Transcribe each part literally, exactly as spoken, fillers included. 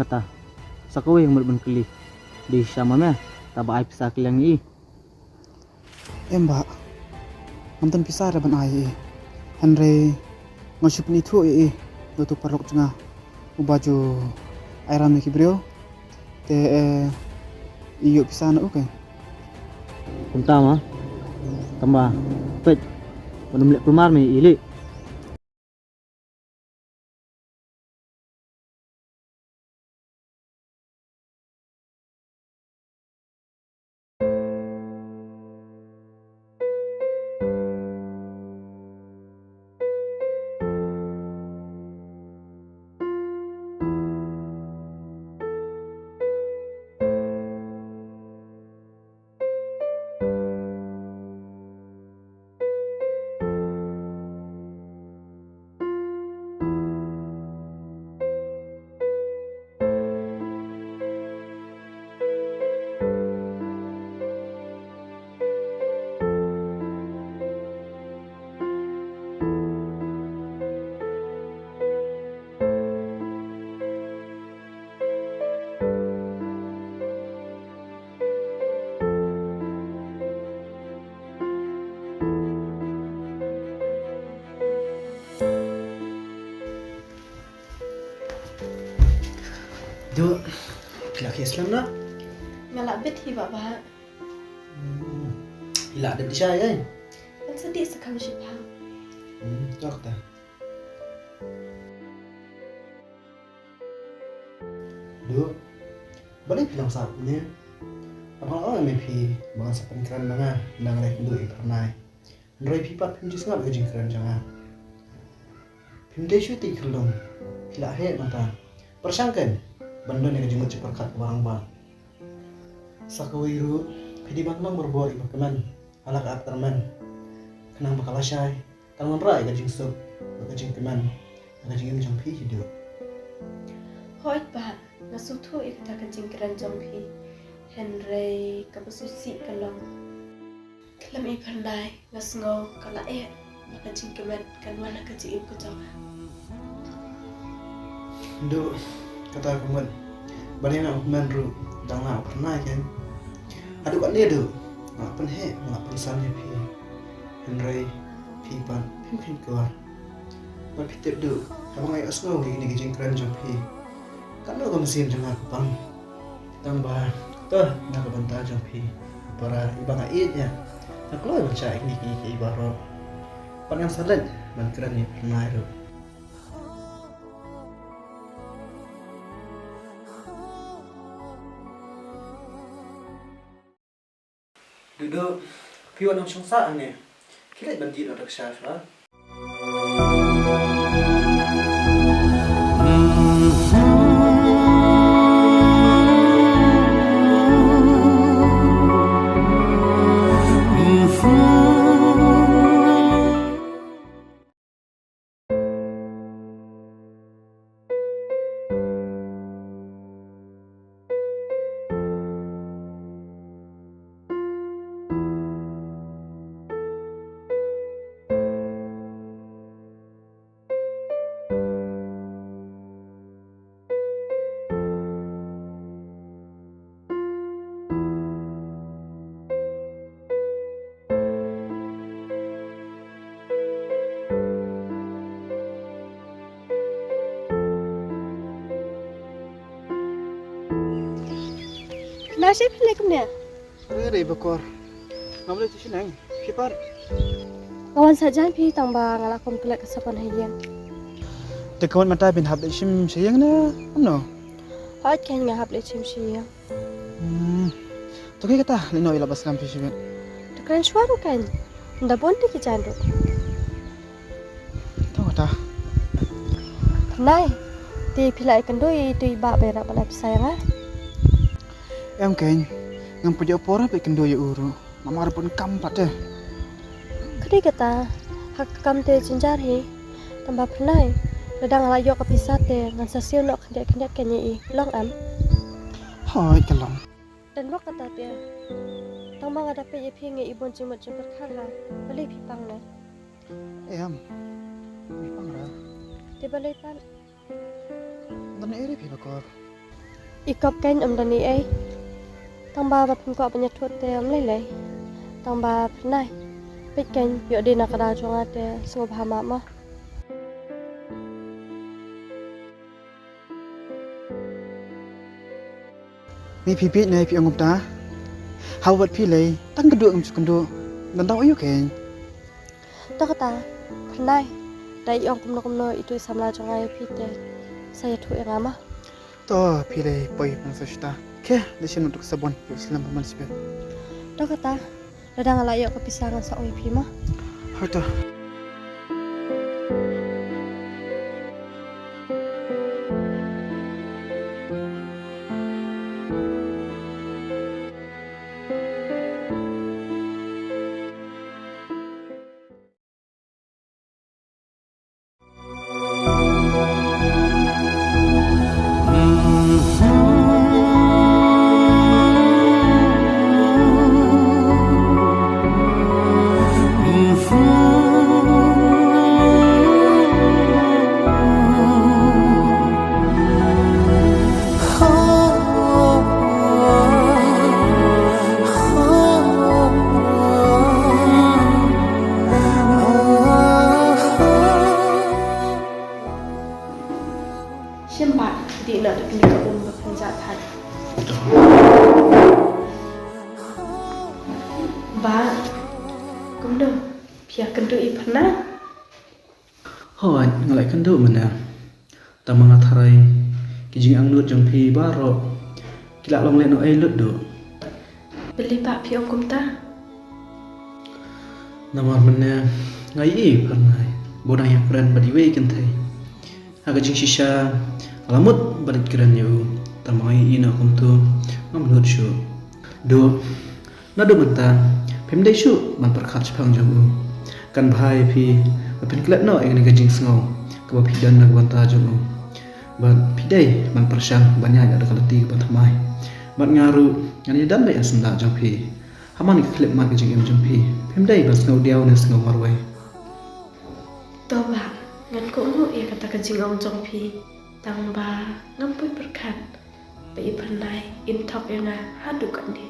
Ta, sa kawei nga mut ban kylli. Dei shisha ma me, ta ba ai pisa kylliang ïa i? Em bah, ngam don pisa da ban ai ïa i. Hynrei nga shu pynithuh ïa i da utu u paralok jong nga uba ju ai ram ïa ki briew. Te, eh, i ïoh pisa na u keiñ. Kumta ma. Tangba peit, ban ym leh kulmar me ïa i lei. Duh, phi la khie slem na? Nga la bit hi bah bah. Hmm, phi la dep di shai eh? Ngan sa dih sa kham shipang. Hmm, tok ta. Duh, balei phi nang sah kumne? Nga la ong ïa me phi ba ngan sa pynkren ma nga, nang leh kynduh ïa i Phyrnai. Hynrei phi pat phim ju sngap ïa ka jingkren jong nga. Phim dei shuh te i khyllung, phi la heh mynta. Pyrshang keiñ ban don ïa ka jingmut jingpyrkhat kaba rangbah. Sa kawei ruh, phi dei ban long barabor iba kmen ha la ka app tyrmen, khnang ba ka lashai kan wanrah ïa ka jingsuk bad ka jingkmen ha ka jingim jong phi hi Duh. Hooid bah, nga sngewthuh ïa kata ka jingkren jong phi. Hynrei kaba sngewsih ka long, khlem i Phyrnai nga sngew ka la eh ba ka jingkmen kan wan ha ka jingim ka jong nga. Duh, kata ka mut ba dei nga u kmen ruh dang la u Phyrnai keiñ. Haduh katne Duh, nga la pynheh, nga la pynsan ïa phi. Hynrei phi pat phim kheiñ kor. Bad phi tip Duh, haba nga ïohsngew ïa kine ki jingkren jong phi, katno ka mynsiem jong nga ka pang. Tang ba, to, na ka bynta jong phi, para iba nga ïeit ïa, nga kloi ban shah ïa kine kiei kiei baroh. Pat ngan sa leit ban kren ïa i Phyrnai ruh. Duh Duh, phi wat nang shong sah hangne. Khie leit ban dih noh da ka sha shuwa. Kane shi phi leh kumne? Are re bakor. Ngam leh shisha nang. Phi pat? Nga wan sa jan phi tang ba nga la khum klet ka sapon ha ïing. Te ka mut mynta phin hap leit shim sha ïing ne kumno? Hooid keiñ nga hap leit shim sha ïing. Hmm. To kaei kata, leit noh ïa la ba slem phi shibit. To kren shuwa ruh keiñ. Ynda bun te ki jan ruh. To kata. Nai. Te phi la ïakynduh ïa itu i bah ba ïarap ban ai pisa ïa nga? Em keiñ. Ngam pat ïoh por ban ïakynduh ïa u ruh. Namar bun kam pat te. Ka dei kata, ha ka kam te jynjar hi. Tang ba Phyrnai, lada nga la ïoh ka pisa te ngan sa siew noh khyndiat khyndiat keiñ ïa i. Long em? Hooid ka long. Dang bok kata te. Tang ba nga da peit ïa phi ngi i bun jingmut jingpyrkhat ha. Balei phi pang ne? Em. Phi pang ra. Te balei pat? Dang ïa ri phi bakor. I Kop keiñ um don ei ei. Tang ba ba phin kwah ban ïathuh te um lei lei. Tang ba Phyrnai, peit keiñ, ïoh dei na ka daw jong nga te sngewbha map mo. Ni phi peit ne phi ong kumta? Haba wat phi lei, tang kynduh ngam shu kynduh. Ngan dang ïoh keiñ. To kata, Phyrnai, da i ong kumno kumno itu i samla jong nga ïa phi te sa ïathuh ïa nga mo. To phi lei poi pang sa shuta. Khe, da shin mut ka sabon, phi slem phi man sibet. To kata, lada nga la ïoh ka pisa ngan sa ong ïa phi mo. Hato. Shim ba dih na da kini ka um ba pynjah thait. Ba, kumno, phi ïa kynduh i Phyrnai? Hooid, nga la kynduh mynne. Tang ba nga tharai ki jingangnud jong phi baroh ki la long lehnohei lut duh. Balei ba phi ong kumta? Namar mynne nga ïohi Phyrnai ba u dang ïakren bad iwei i kynthei. Ha ka jingshisha nga la mut ban leit kren ïa u, tang ba nga ïohi na kumta ngam nud shuh. Duh, naduh mynta phim dei shuh ban pyrkhat shaphang jong u. Kan bha ïa phi ba phin klet noh ïa kane ka jingsngew kaba phi don na ka bynta jong u. Bad phi dei ban pyrshang ban ïaid da ka lynti kaba thymmai. Bad nga ruh ngan ïadon beit ïa ka syndah jong phi ha man ka khyllipmat ka jingim jong phi. Phim dei ban sngew diaw ne sngew marwei. To ba, ngan kohnguh ïa kata ka jingong jong phi, tang ba ngam poi pyrkhat ba i Phyrnai in thok ïa nga haduh katne.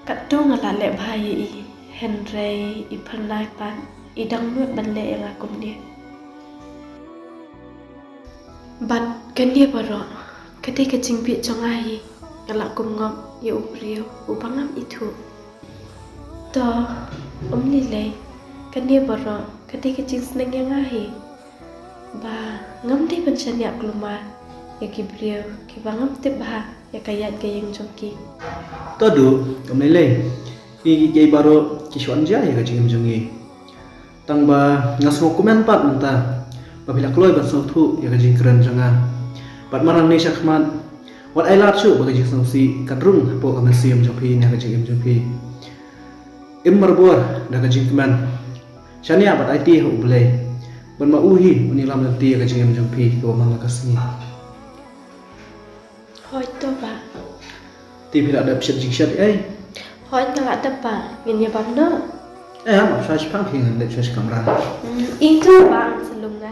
Katto nga la leh bha ïa i, hynrei i Phyrnai pat i dang nud ban leh ïa nga kumne. Bad kane baroh ka dei ka jingbieit jong nga hi, nga la kum ngop ïa u briew uba ngam ithuh. To, um lei lei, kane baroh ka dei ka jingsneng ïa nga hi. Ba ngam dei ban shaniah kulmar ïa ki briew kiba ngam tip bha ïa ka ïaid ka ïeng jong ki. To duh, um lei lei. Ki, ki, ki baroh ki shu wan jia ïa ka jingim jong ngi. Tang ba nga sngewkmen pat mynta ba phi la kloi ban sngewthuh ïa ka jingkren jong nga. Bad mar nangne shakhmat, wat ai lad shuh ba ka jingsngewsih kan rung hapoh ka mynsiem jong phi ne ka jingim jong phi. Im marbor da ka jingkmen. Shaniah bad aiti ha U Blei, ban ma u hi un ïalam lynti ïa ka jingim jong phi kaba man la ka sngi. Hooid to ba. Te phi la dep shet jingshet ei? Hooid nga la dep ba, ngin ïa bam noh. Eh, ma phi shipang phi ngan dep shet kamra. Hmm, i to ba, ngan sa lum nga.